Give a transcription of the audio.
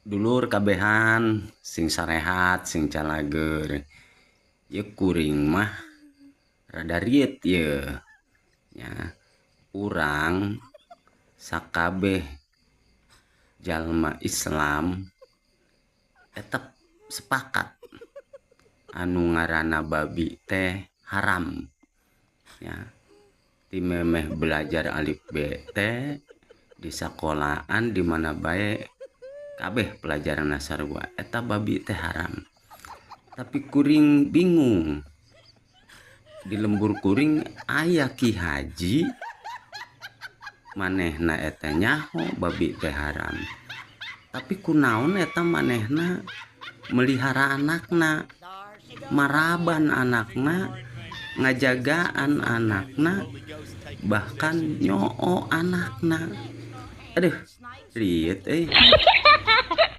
Dulur kabehan, sing sarehat, sing calageur. Ye kuring mah rada rieut ye nya. Urang sakabeh jalma Islam eta sepakat anu ngaranna babi teh haram nya. Ti memeh belajar alif B T di sakolaan, di mana bae, kabeh pelajaran sarua eta babi teh haram. Tapi kuring bingung, di lembur kuring aya Ki Haji, manehna eta nyaho babi teh haram, tapi kunaon eta manehna melihara anakna, maraban anakna, ngajagaan anakna, bahkan nyoo anakna? Aduh, rieut euy.